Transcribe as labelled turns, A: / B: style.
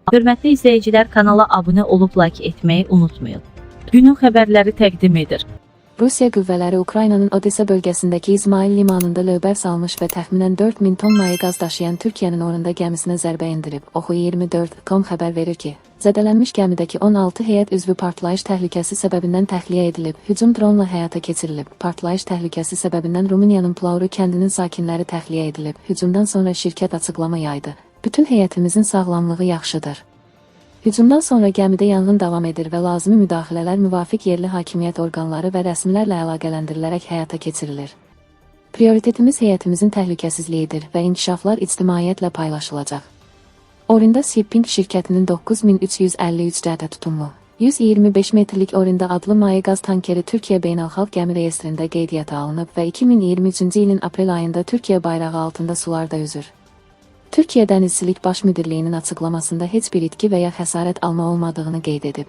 A: Hörmətli izləyicilər, kanala abunə olub like etməyi unutmayın. Günün xəbərləri təqdim edir.
B: Rusiya qüvvələri Ukraynanın Odessa bölgəsindəki İzmail limanında lövbər salmış və təxminən 4000 ton maye qaz daşıyan Türkiyənin Orunda gəmisinə zərbə endirib. Oxu24.com xəbər verir ki, zədələnmiş gəmidəki 16 heyət üzvü partlayış təhlükəsi səbəbindən təxliyə edilib. Hücum dronla həyata keçirilib. Partlayış təhlükəsi səbəbindən Rumıniyanın Plauru kəndinin sakinləri təxliyə edilib. Hücumdan sonra şirkət açıqlama yaydı. Bütün heyətimizin sağlamlığı yaxşıdır. Hücumdan sonra gəmidə yanğın davam edir və lazımi müdaxilələr müvafiq yerli hakimiyyət orqanları və rəsmilərlə əlaqələndirilərək həyata keçirilir. Prioritetimiz heyətimizin təhlükəsizliyidir və inkişaflar ictimaiyyətlə paylaşılacaq. Orinda Shipping şirkətinin 9353 cəhdə tutumlu 125 metrlik Orinda adlı maye qaz tankeri Türkiyə Beynəlxalq Gəmi Reyestrində qeydiyyata alınıb və 2023-cü ilin aprel ayında Türkiyə bayrağı altında sularda üzür. Türkiyə Dənizçilik Baş Müdirliyinin açıqlamasında heç bir itki və ya xəsarət alma olmadığını qeyd edib.